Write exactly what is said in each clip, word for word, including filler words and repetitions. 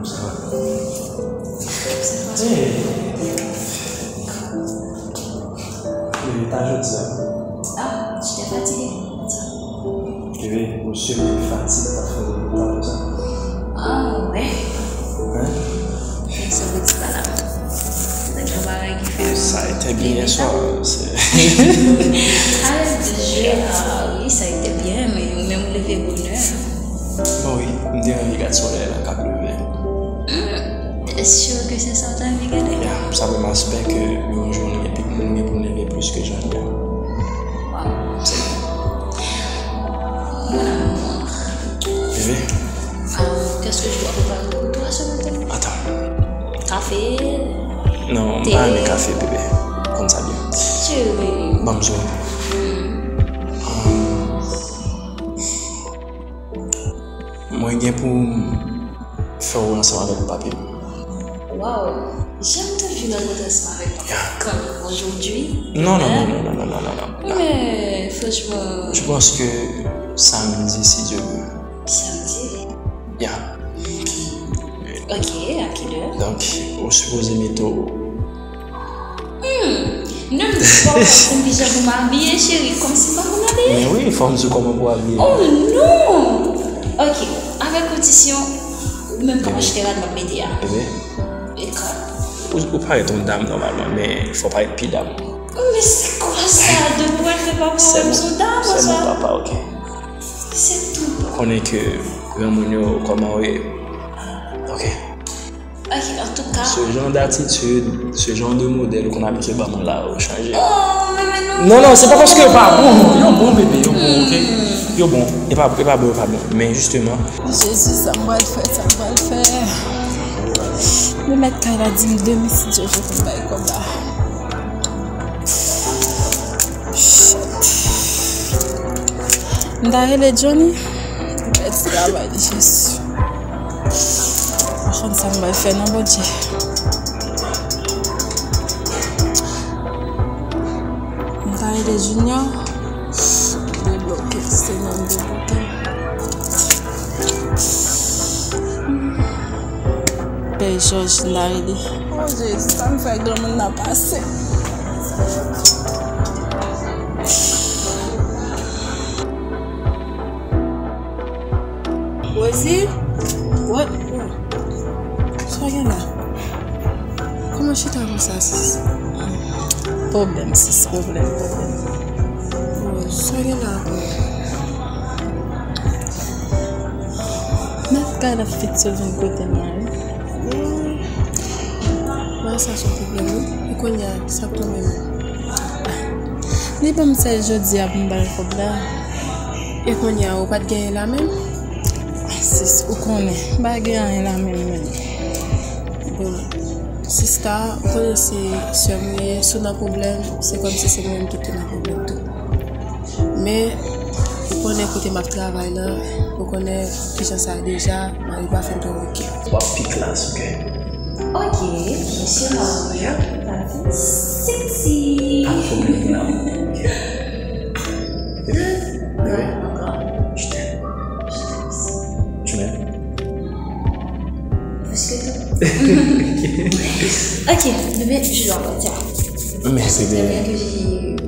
Hey. Bebe, ta jodi a. Ah, tu t'es fatigué. Bebe, ou sou ke fatig pa fè w ta konsa? Ah, ouais. Hein? Fè sa vle di pa la. Nèg la bagay ki fè. Ça a été bien hier soir. Arrête de jouer. Ah oui, ça a été bien, men ou menm ou leve bonè. Bon, wi, m te rann li gad solèy la k ap leve. Hmm, sûr que c'est ça w ta anvi gade? Ya, m sa vrèman espè ke yon jou nou gen pi, nou gen pou n leve plis ke jan nou ye a. Wow. Se Mon amour. Bebe. Ah, qu'est-ce que je dois préparer pour toi ce matin? Attends. Café? Non, m pa renmen kafe, bebe. Ou konn sa byen. Chéri. Ban m zo. Hmm. Mwen gen pou m fè w ransanm avèk papi m. Wow, j'ai entendu rencontrer ensemble avec ton cœur aujourd'hui. Non, non, non, non, non, non, non, non, non. Mais franchement. Je pense que samedi, si Dieu veut. Samedi? Ya. Ok, à quelle heure? Donk, ou sipoze mete w. Hmm. Non, m di w pa w konn kijan pou m abiye, cheri. Kòmsi m pa konn abiye? Men wi, fò m di w kòman pou w abiye. Oh non! Ok, avèk kondisyon, ou menm k ap achte rad m ap mete a. Bebe. E kòb. Ou, ou parèt yon dam nòmalman, men fò w parèt pi dam. Men se kwa sa? De pou wè fè pa pou wè m se yon dam, sa? Sèlman papa, ok. Se tou. Ou konnen ke granmoun yo, kòman yo ye. Ok. Ok, antouka. Ce genre d'attitude, ce genre de modèle ou konn abitye ban mwen la, ou chanje. Oh, men, men non. Non, non, se pa paske yo pa bon. Yo bon, bebe, yo bon, ok? Yo bon. E pa, e pa bon, yo pa bon. Men jisteman. Jezi, sa m pral fè, sa m pral fè. Men mèt kay la di m demen, si Dye vle, pou m bay kòb la. Shit. M ta rele Johnny. Bèl ti travay li, Jezi. Pa konn sa m pral fè non, Bondye. M ta rele Junior. Debloke, Senyè, m debloke. Pè Jòj, m ta rele. Oh Jezi, sa m fè granmoun nan pase. Rosie? What? Sa w gen la? Kòman chita konsa, sis? Pwoblèm, sis, pwoblèm, pwoblèm. Oh, sa w gen la ankò? Mèt kay la fèk sot vin kote m la, wi. Bagay sa se yon pwoblèm, wi. E kounye a, sa k tonbe menm? Li ban m sèl jodi a pou m ba l kòb la. E kounye a, ou pa t genyen la menm? Sis, ou konnen, m pa gen anyen la menm, menm. Bon, sista, ou konnen se sè m ou ye, si w nan pwoblèm, se kòmsi se mwen menm ki te nan pwoblèm tou. Men, ou konnen kote m ap travay la, ou konnen kijan sa ye deja, mari pa fin twò oke. W ap pi klas, oke? Oke, mesye Mario, pa fin sexy. Pa pwoblèm la, oke. Good, good, ankò. Je t'aime. Je t'aime aussi. Tu m'aimes? Plus que tout. Ok, bébé, je dois partir. Mais bébé,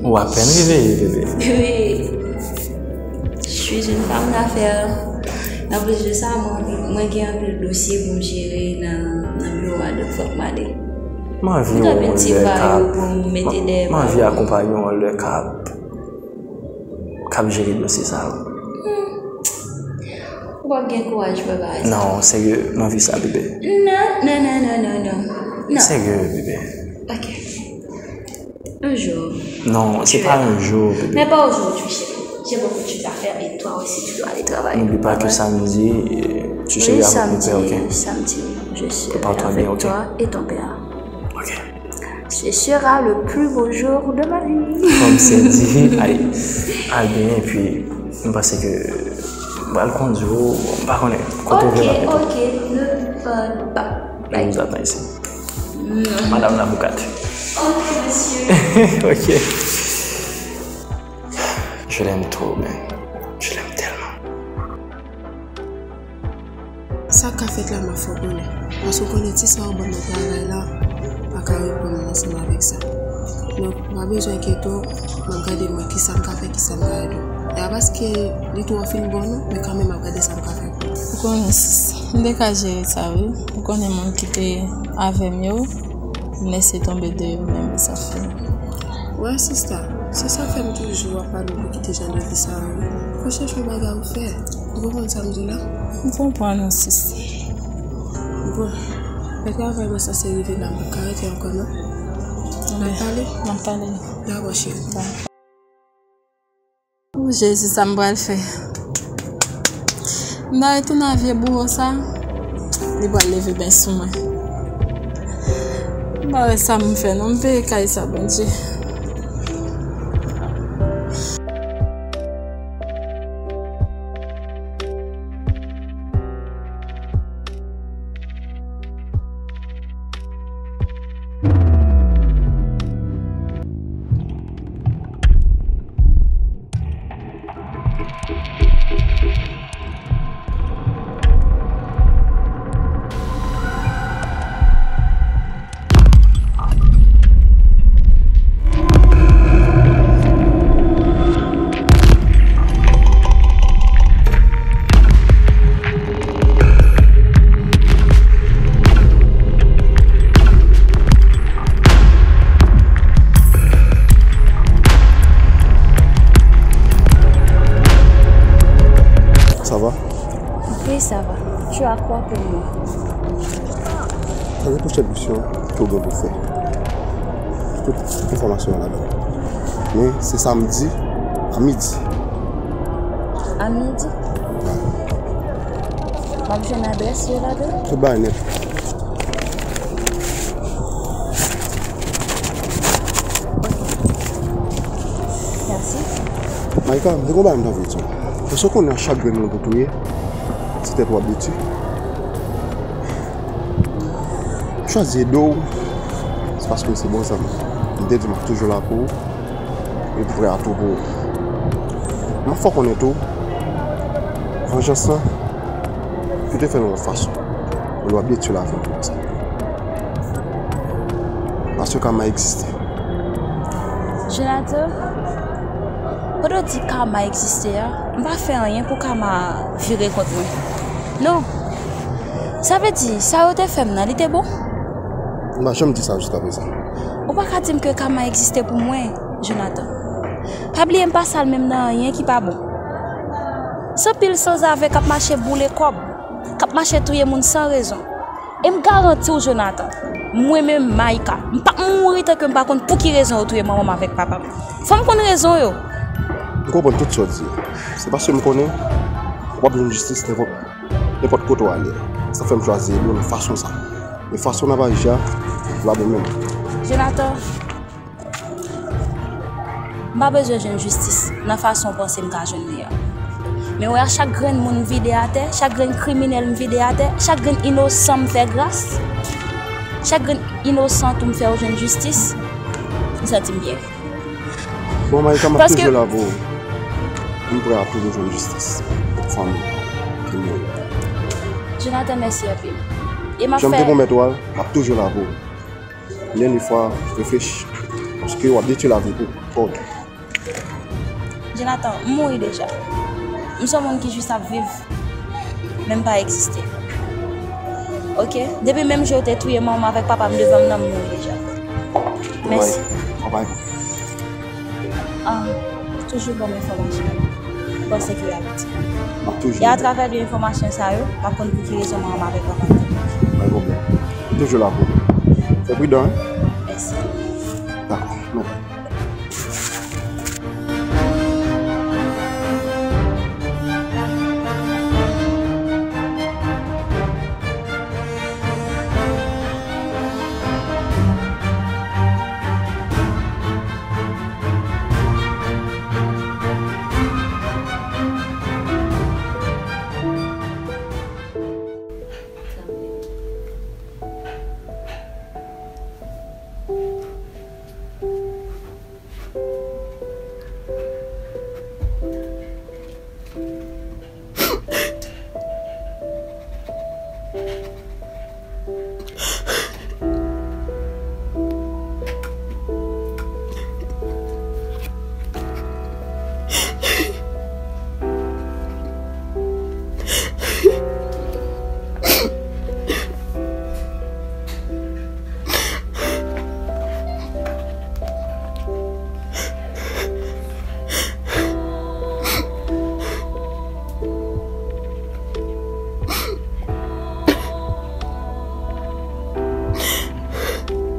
ou à peine réveillé, bébé. Bébé, je suis une femme d'affaires. En plus de ça, mwen, mwen gen anpil dosye pou m jere nan, nan biwo a, donk fòk m ale. M anvi wè w lè k ap, m anvi akonpanye w lè k ap k ap jere dosye sa yo. Hmm. Ou p ap gen kouraj pou bagay sa. Non, serye, m anvi sa, bebe. Non, non, non, non, non, non. Non. Serye, bebe. Ok. Un jour. Non, c'est pas un jour, bébé. Mais pas aujourd'hui, chérie. J'ai beaucoup de choses à faire et toi aussi, tu dois aller travailler. N'oublie pas que samedi, euh, tu seras avec mon père, ok? Oui, samedi, samedi, je serai avec toi et ton père. Prépare-toi bien, ok? Ok. Ce sera le plus beau jour de ma vie. Kòm se di, ay, al byen, epi m panse ke m pral kondi w, m pa konnen kote w vle m ap mete w. Ok, ok, ne parle pas. Bye. Nous attend ici. Non. Madame l'avocate. Ok, monsieur. Ok. Je l'aime trop, man. Je l'aime tellement. Sa k ka fèt la, m ap fè w konnen. Paske w konnen ti sa w ban m nan travay la, pa ka reponn mwen ansanm avèk sa. Donk, w pa bezwen enkyete w, m ap gade mwen kisa m ka fè, kisa m ka di w. E pa paske li twò fin bon non, men kanmenm m ap gade sa m ka fè pou ou. Ou konnen sis, m te ka jere sa wi. Ou konnen moun ki te avè m yo, m lese tonbe de yo menm e sa fini. Wè sista, se sa fè m toujou ap pale w pou kite jan de vi sa a wi. Fò chèche yon bagay ou fè. Ou konprann sa m di w la? M konprann ou sis. Bon, lè travay mwen sanse rive la, m p ap ka rete ankò non. N ap pale? N ap pale. Dakò cheri. Bye. O Jezi, sa m pral fè? M ta retounen a vye bouwo sa, li pral leve men sou mwen. M pa wè sa m fè non, m peye kay sa Bondye. Ça va? Oui, ça va. Tu as quoi pour moi? Sa se pwochèn misyon ke w gen pou fè. Tout enfòmasyon an ladan. Men se samdi a midi. A midi? Wi. M ap jwenn adrès yo ladan? Tout bagay nèt. Ok. Mèsi. Maïka, m te gon bagay m t anvi di w. Èske w konnen chak grenn moun pou touye, se tèt w ap detwi? M chwazi ede w, se paske w se bon zanmi. M te di m ap toujou la pou ou, e m prè a tou pou ou. M ap fè w konnen tou, vanjans lan, yo te fè l yon lòt fason. Ou w ap detwi lavi w konsa. Paske kama egziste. Jonathan, pandan w di kama egziste a, m pa fè anyen pou kama vire kont mwen. Non. Sa vle di, sa yo te fè m nan, li te bon? M pa janm di sa jiskaprezan. Ou pa ka di m ke kama egziste pou mwen, Jonathan. Pa bliye m pa sal menm nan anyen ki pa bon. Se anpil sanzave k ap mache boule kòb, k ap mache touye moun san rezon. E m garanti w, Jonathan, mwen menm, Maïka, m p ap mouri tanke m pa konn pou ki rezon yo touye manman m avèk papa m. Fò m konn rezon yo. M konprann tout sa w di yo. Se paske m konnen w ap jwenn jistis nenpòt, nenpòt kote w ale a. Sa fè m chwazi ede w nan fason sa. Men fason n ap aji a, li pa bon menm. Jonathan, m pa bezwen jwenn jistis nan fason w panse m ka jwenn li a. Men wè a chak grenn moun m vide atè, chak grenn kriminèl m vide atè, chak grenn inosan m fè gras, chak grenn inosan tou m fè yo jwenn jistis, m santi m byen. Bon, Maïka, m ap toujou la pou ou. M prè a toujou jwenn jistis pou fanmi ki mouri. Jonathan, mèsi anpil. E m ap fè. Jan m te pwomèt ou a, m ap toujou la pou ou. Dènye fwa, reflechi. Paske w ap detwi lavi pou kò w tou. Jonathan, m mouri deja. M se yon moun ki jis ap viv, men m pa egziste. Oke? Depi menm jou yo te touye manman m avèk papa m devan m nan, m mouri deja. Mèsi. Bye. Ah, toujou ban m enfòmasyon. Bon sekirite. M ap toujou. E atravè de enfòmasyon sa yo, m ap konn pou ki rezon manman m avèk papa m te mouri. Pa gen pwoblèm. M toujou la pou ou. Fò pridan, wi. Mèsi. Dakò. Mèsi.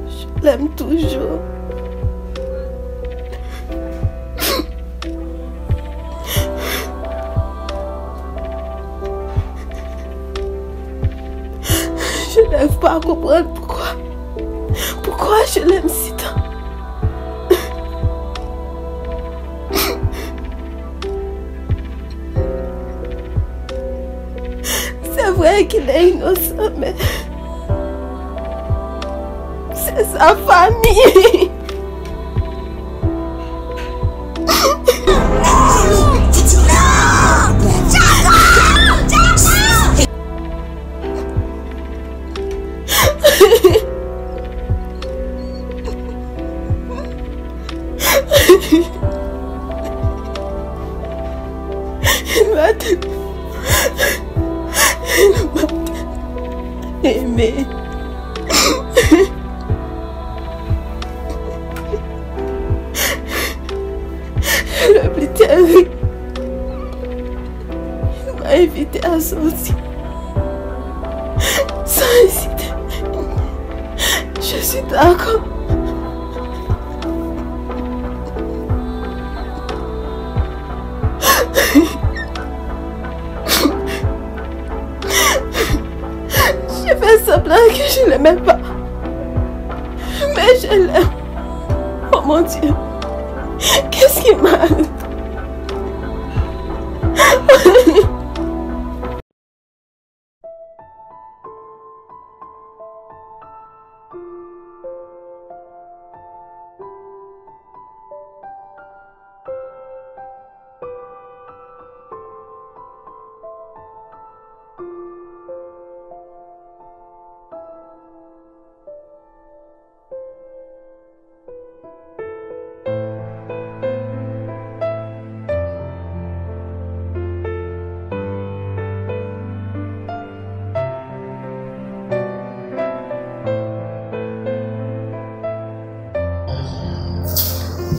Je l'aime toujours. Je n'arrive pas à comprendre pourquoi. Pourquoi je l'aime si tant. C'est vrai qu'il est innocent, mais c'est sa famille. Il m'a tellement, il m'a tellement aimé. Le plus terrible, il m'a invité à sortir. Sans hésiter, je suis d'accord. Je fais semblant que je ne l'aimais pas. Mais je l'aime. Oh mon Dieu. Qu'est-ce qui m'arrive?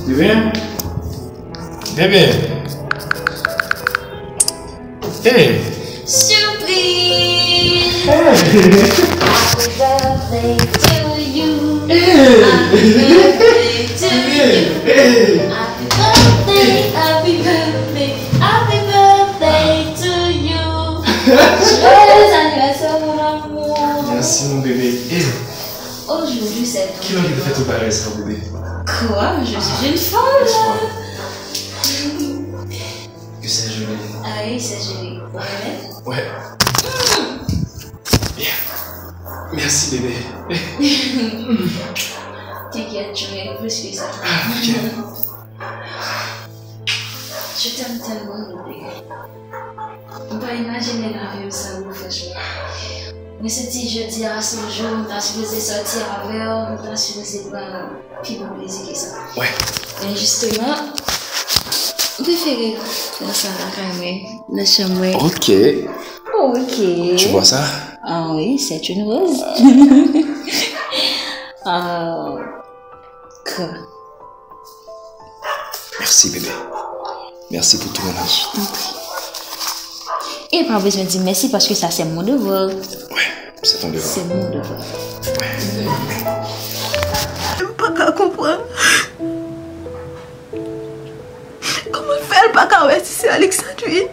Bebe? Bebe? Hey! Surprise! Hey! Happy birthday to you. Hey! Happy birthday to you. Hey! Happy birthday, happy birthday, happy birthday to you. Joyeux anniversaire, mon amour. Merci, mon bébé. Hey! Aujourd'hui, c'est ton jour. Qui l'a fait tout pareil, ça, bébé? Quoi? Je suis une folle. Laisse-moi. Que c'est joli. Ah oui, c'est joli. Vraiment? Ouais. Hmm. Bien. Merci, bébé. T'inquiète, tu mérites plus que ça. Ah, ok. Je t'aime tellement, bébé. Ou pa imajine lavi m san ou, franchman. Mwen santi jodi a se yon jou m ta sipoze sòti avè w, m ta sipoze pran pi bon plezi ke sa. Ouais. Men jisteman, m prefere fè sa lakay mwen, nan chanm mwen. Ok. Ok. Tu vois ça? Ah oui, c'est une rose. Ah, quoi? Merci, bébé. Merci pour tout, mon amour. Je t'en prie. E pa bezwen di mèsi paske sa se mon devwa. Ouais, c'est ton devoir. Se mon devwa. M pa ka konprann kòman fè l pa ka wè si se Alexandrine,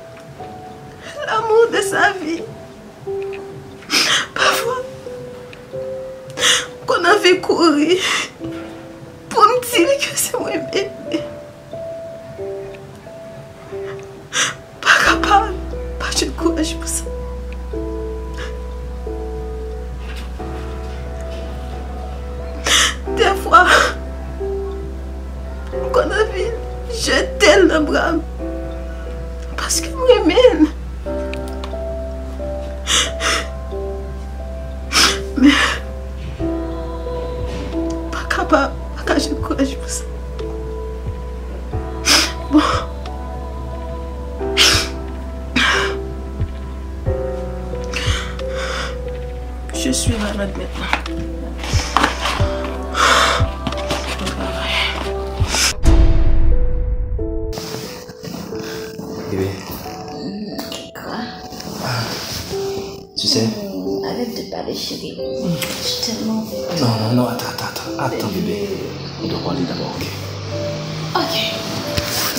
l'amour de sa vie. Pafwa, m konn anvi kouri pou m di li ke se mwen bebe. Pa kapab, pa jwenn kouraj pou sa. Dèfwa, m konn anvi jete l nan bra m, paske m renmen l. Men, pa ka pa, pa ka jwenn kouraj pou sa. Bon. Je suis malade maintenant. Bon travail. Bébé. Quoi? Tu sais? Hmm, arrête de parler, chérie. Je suis tellement embêtée. Non, non, non, attends, attends, attends, attends, bébé. On doit parler d'abord, ok? Ok.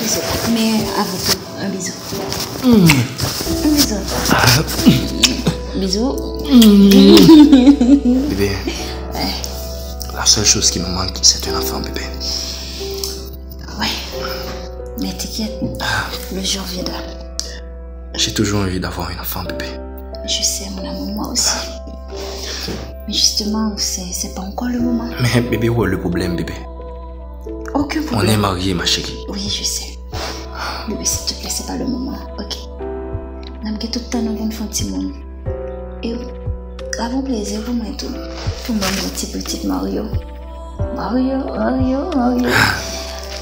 Bisous. Mais avant tout, un bisou. Un bisou. Bisous. Bébé, la seule chose qui me manque, c'est un enfant, bébé. Ouais. Mais t'inquiète, le jour viendra. J'ai toujours envie d'avoir un enfant, bébé. Je sais, mon amour, moi aussi. Mais justement, c'est, c'est pas encore le moment. Mais bébé, où est le problème, bébé? Aucun problème. On est mariés, ma chérie. Oui, je sais. Bébé, s'il te plaît, c'est pas le moment, ok? N ap gen tout tan nou pou n fè yon timoun. E, avon plezi pou mwen tou. Pou mwen, yon ti pitit Mario. Mario, Mario, Mario.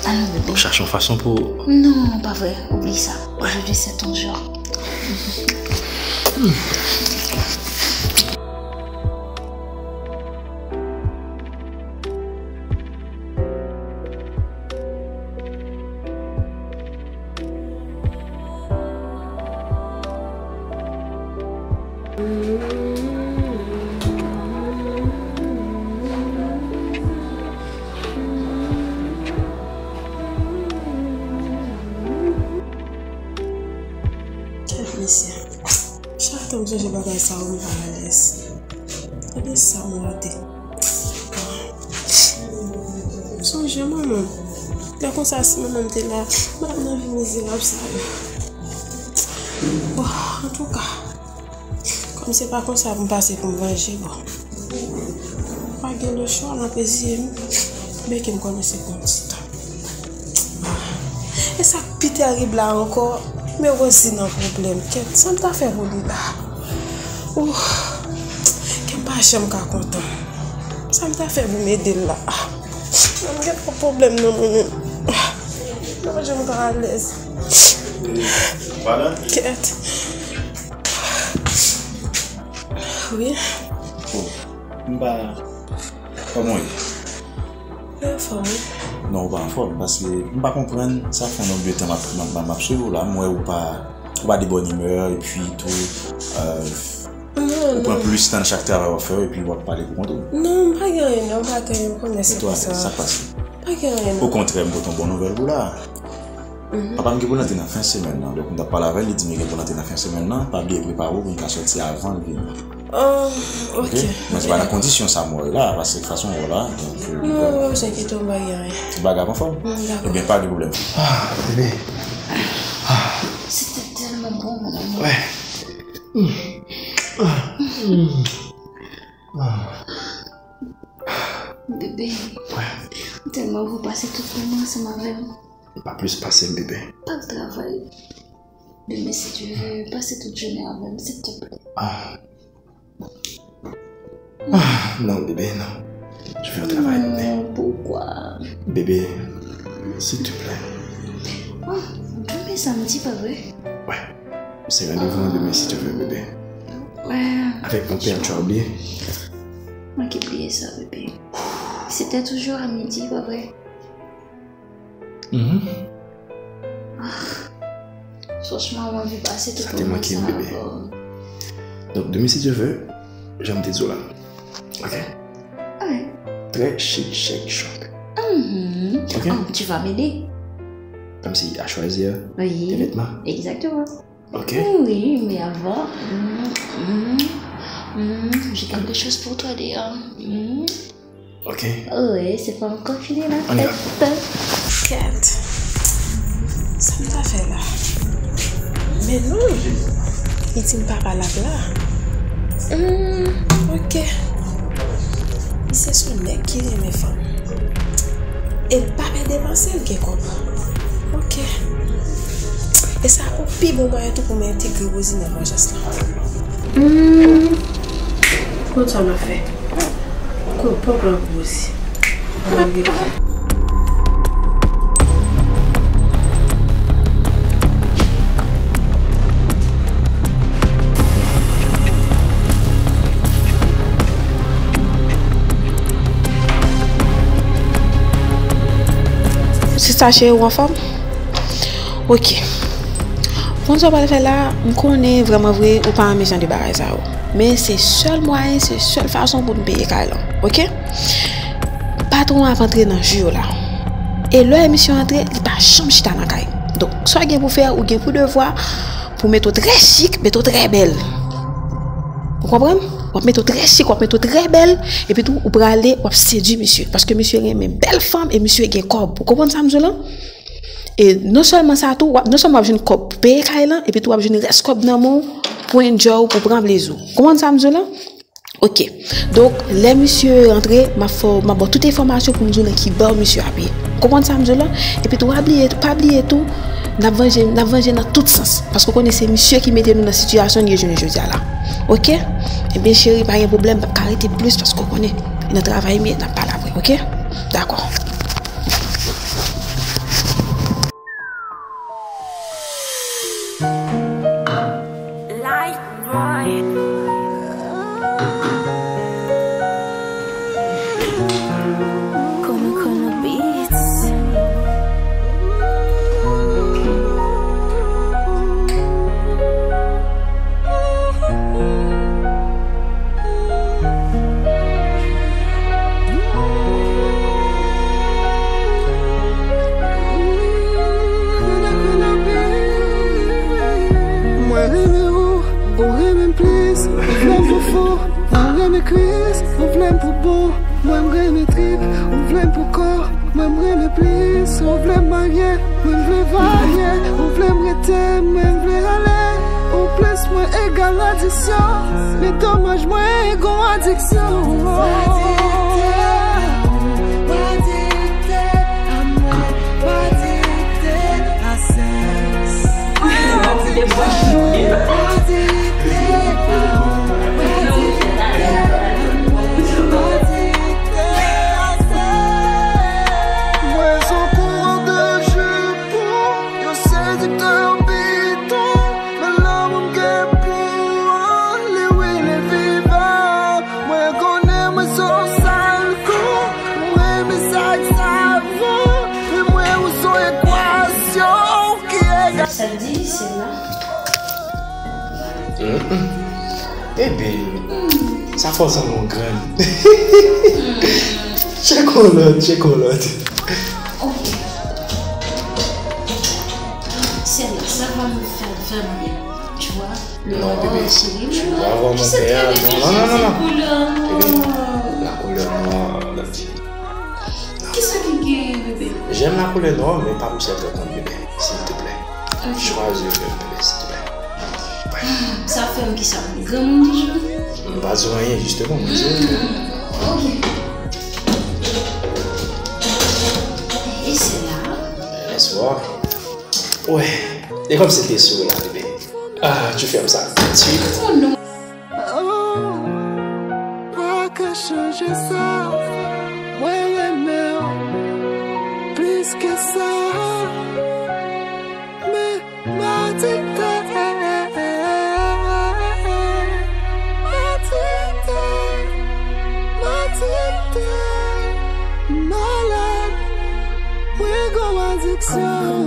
Alon, bébé. Chache yon fason pou... Non, pa vre. Oubli sa. Aujourd'hui, c'est ton jour. Kèt, mesye. Chak tan m sonje bagay sa yo, m pa alèz. Gade sa m rate. M sonje manman m. Lè konsa, si manman m te la, m pa t ap nan vi mizerab sa yo. Bon, antouka, kòm se pa konsa pou m pase pou m vanje, bon. Pa gen lòt chwa, m ap reziye m. Byen ke m konnen se pou yon ti tan. E sa k pi terib la ankò, men Rosie nan pwoblèm. Kèt, sa m ta fè pou li la? Ouh, kè m pa janm ka kontan. Sa m ta fè pou m ede l la? Ah, m gen twòp pwoblèm nan mwen menm. Ah, m pa janm ka alèz. Kèt. Wi. M pa... Kòman w ye? Mwen anfòm, wi. Non, ou pa anfòm, paske m pa konprann, sa fè yon nonb de tan m ap, m ap, m ap swiv ou la, m wè ou pa, ou pa de bòn imè, epi tou, euh, ou pran plis tan nan chak travay w ap fè yo, epi w ap pale pou kont ou. Non, m pa gen anyen, non, m pa gen anyen, m konnen se konsa. E twa, sa k pase? Pa gen anyen, non. Okontrè, m pote yon bon nouvèl pou w la. Papa m gen pou l antre nan fen semèn nan. Donk, m t ap pale avè l, li di m li gen pou l antre nan fen semèn nan. Pa bliye prepare w pou n ka sòti avan l vini. Oh, ok. Men se pa nan kondisyon sa m wè w la, paske fason m wè w la, donk, euh... Non, pa bezwen enkyete w, m pa gen anyen. Tout bagay ap anfòm? Mm, dakò. Ebyen, pa gen pwoblèm. Ah, bebe. Ah. C'était tellement bon, mon amour. Ouais. Mm. Ah. Mm. Ah. Bebe, ouais, m tèlman anvi pase tout moman ansanm avè w. Pa plis pase m, bebe. Pa al travay. Demen, si Dye vle, pase tout jounen avè m, silteplè. Ah. Ah, non, bebe, non. Je vais au travail, bebe. Non, poukwa? Bebe, silteplè. Ah, demen samdi, pa vre? Ouais. Se randevou nou demen, si Dye vle, bebe. Avèk mon père, tu as oublié? Mwen ki bliye sa, bebe. C'était toujours à midi, pa vre? Mhm. Ah, franchement, mwen anvi pase tout moman sa avè w. Donk, demen, si Dye vle, jan m te di w la. Ok? Alright. Très chic, chic, chouette. Mhm. Ok? Oh, tu vas m'aider? Comme si à choisir tes vêtements. Oui. Exactement. Ok. Oui, mais avant, mm, mm, mm, j'ai quelque chose pour toi dehors. Mm. Ok. Oui, c'est pas encore fini la fête. On y va. Kèt. Sa m ta fè la? Men non. Li di m papa l ap la. Hmm, ok. Misye se yon nèg ki renmen fanm. E l pa pè depanse, l gen kòb. Ok. E sa pou pi bon mwayen tou pou m entegre Rosie nan manjans lan. Hmm. Konn sa m ap fè. Kou pòk la pou osi. Sista cheri, ou anfòm? Ok. Konn sa w pral fè la, m konnen vrèman vre ou pa renmen jan de bagay sa yo. Men se sèl mwayen, se sèl fason pou n peye kay lan. Ok? Patwon ap antre nan jou yo la. E lè misye antre, li pa janm chita nan kay. Donk, sa w gen pou fè, ou gen pou devwa pou mete w trè chik, mete w trè bèl. Ou konprann? W ap mete w trè chik, w ap mete w trè bèl, epi tou, ou prale, w ap sedui misye. Paske misye renmen bèl fanm e misye gen kòb. Ou konprann sa m di w lan? E non sèlman sa tou, w ap, non sèlman w ap jwenn kòb pou peye kay lan, epi tou w ap jwenn rès kòb nan men w pou enjoy w, pou pran plezi w. Konprann sa m di w lan? Ok. Donk, lè misye rantre, m ap fè w, m ap ba w tout enfòmasyon pou m di w nan ki bò misye ap ye. Konprann sa m di w lan? Epi tou, pa bliye, pa bliye tou, n ap vanje, n ap vanje nan tout sans. Paske w konnen se misye ki mete nou nan sitiyasyon n ye jounen jodi a la. Ok? Ebyen, cheri, pa gen pwoblèm, m p ap ka rete plis paske w konnen, e nan travay m ye, n ap pale apre, ok? Dakò. Light boy. Kono Kono Beats. Mwen renmen ou, ou renmen m plis. Ou vle m pou fou, ou renmen kwis. Ou vle m pou bon, mwen m renmen trip. Ou vle m pou kò, mwen m renmen plis. Ou vle m marye, mwen m vle varye. Ou vle m rete, mwen m vle ale. Ou plis mwen egal adiksyon. Men domaj mwen gon adiksyon. Adikte, adikte a mwen, adikte a sèks. Adikte, adikte, adikte a sèks. Mwen sou kouran de jipon, yon sediktè piton. Men lanmou m gen pou ou, li wi, li vivan. Mwen konnen mwen se yon sal kou. Mwen renmen sa k savan. Men mwen ou se yon ekwasyon ki egal. Sa l di, se la. Mm-mm. Baby, sa fò sanble yon grann. Tcheke yon lòt, tcheke yon lòt. Ok. Sèl la, sa va m fè vrèman byen. Tu vois? Non, bébé, tu vois vraiment mon père. Non, non, non, non. Bébé, la couleur noire, la fille. Kisa ki gen, bébé? J'aime la couleur noire, mais pas pour cette rencontre, bébé. S'il te plaît. Ok. Choisis un, bébé, s'il te plaît. Sa fè m kisa? Granmoun toujou? M pa di w anyen, justement, mwen di w. Hmm, ok. E se la? Laisse voir. Ouais. E kòm se te sou la, bébé. Ah, tu fermes ça tout de suite. Oh non. Oh, pa ka chanje sa. Mwen renmen w plis ke sa. Men m adikte. M adikte. M adikte. Malad. Mwen gon adiksyon.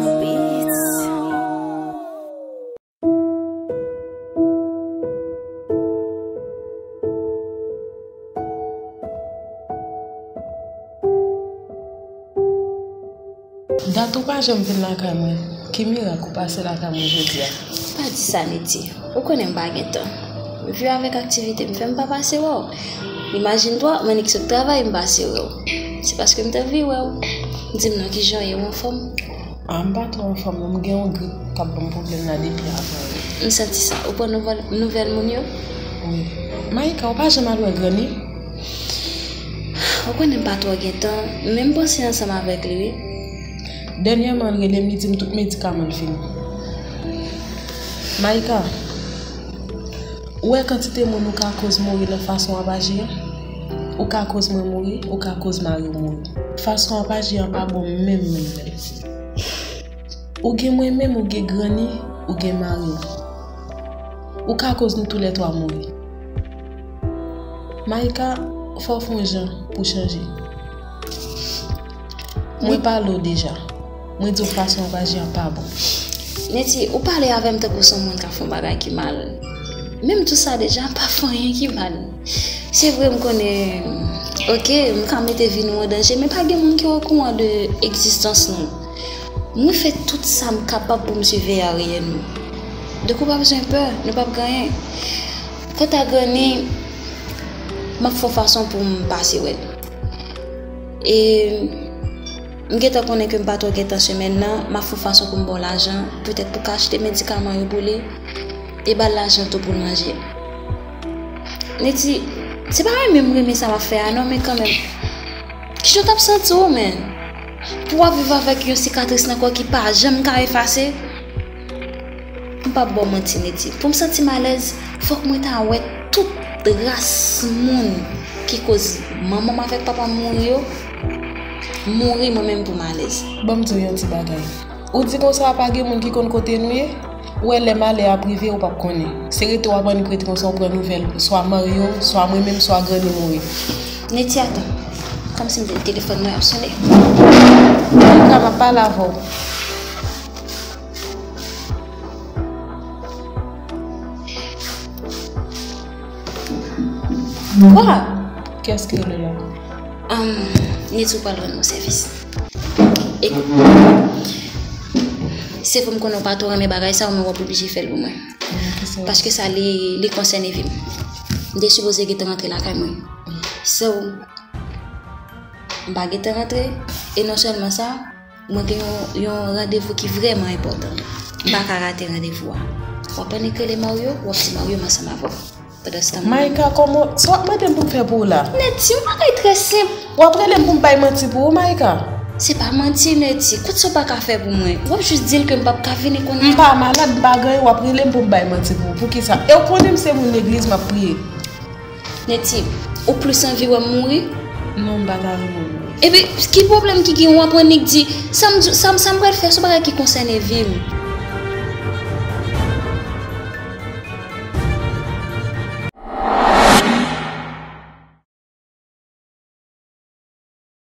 Dat ou pa janm vin lakay mwen. Ki mirak ou pase lakay mwen jodi a? Pa di sa, Neti. Ou konnen m pa gen tan. Viv avèk aktivite m fè m pa pase wè w. Imajine twa, m annik sot travay, m pase wè w. Se paske m t anvi wè w. Di m non, kijan w ye, ou anfòm? Ah, m pa twò anfòm non, m gen yon grip k ap ban m pwoblèm la depi avan yè. M santi sa. Ou pran nouvèl, nouvèl moun yo? Wi. Maïka, ou pa janm al wè Granny? Ou konnen m pa twò gen tan, men m panse ansanm avèk li, wi. Dènyèman, l rele m, li di m tout medikaman l fini. Maïka, Ou wè kantite moun ou ka koz mouri nan fason w ap aji an? Ou ka koz mwen mouri, ou ka koz mari w mouri. Fason w ap aji an pa bon menm, menm, menm. Ou gen mwen menm, ou gen granny, ou gen mari w. Ou ka koz nou toulètwa mouri. Maïka, fò w fè yon jan pou w chanje. Mwen pale w deja. Mwen di w fason w ap aji an pa bon. Netty, ou pale avè m tankou se yon moun k ap fè yon bagay ki mal. Menm tou sa deja pa fè anyen ki mal. Se vre, m konnen, oke, m ka mete vi nou an danje, men pa gen moun ki okouran de egzistans nou. Mwen fè tout sa m kapab pou m siveye aryè nou. Donk ou pa bezwen pè, nou p ap gen anyen. Kanta granny, m ap fè yon fason pou m pase wè l. E m gentan konnen ke m pa twò gentan semèn nan, m ap fè yon fason pou m ba w lajan, petèt pou w ka achte medikaman yo pou li, e ba l lajan tou pou l manje. Netty, se pa renmen m renmen sa w ap fè a non, men kanmenm. Kijan w t ap santi w, menn? Pou w ap viv avèk yon sikatris nan kò w ki pa janm ka efase? M p ap ba w manti, Netty. Pou m santi m alèz, fòk mwen ta wè tout ras moun ki koz manman m avèk papa m mouri yo, mouri mwen menm pou m alèz. Ban m di w yon ti bagay. Ou di konsa pa gen moun ki konn kote nou ye? Ou wè lè malè ap rive, ou p ap konnen. Se rete w ap annik rete konsa, ou pran nouvèl swa mari w, swa mwen menm, swa granny mouri. Netty, atan. Kòmsi m te telefòn mwen ap sonnen. Maïka, m ap pale avè w. Kwa? Kiyès ki rele la? Am, Netty, ou pral rann mwen sèvis. Ekout, se vre m konnen w pa twò renmen bagay sa, men w ap oblije fè l pou mwen. Paske sa li, li konsène vi m. M te sipoze gentan rantre lakay mwen. So, m pa gentan rantre, e non sèlman sa, mwen gen yon, yon randevou ki vrèman enpòtan. M pa ka rate randevou a. W ap annik rele Mario, w ap di Mario m ansanm avè w. Pandanstan, mwen menm. Maïka, kòman, sa w ap mande m pou m fè pou ou la? Netty, yon bagay trè senp. W ap rele m pou m bay manti pou ou, Maïka? Se pa manti, Netty. Kout sa w pa ka fè pou mwen. W ap jis di l ke m p ap ka vini kounye a. M pa malad, m pa gen anyen, w ap rele m pou m bay manti pou ou. Poukisa? E w konnen m se moun legliz, m ap priye. Netty, ou plis anvi wè m mouri? Non, m pa ta renmen w mouri. Epi, ki pwoblèm ki gen w ap annik di, sa m, sa m, sa m pral fè, se yon bagay ki konsène vi m.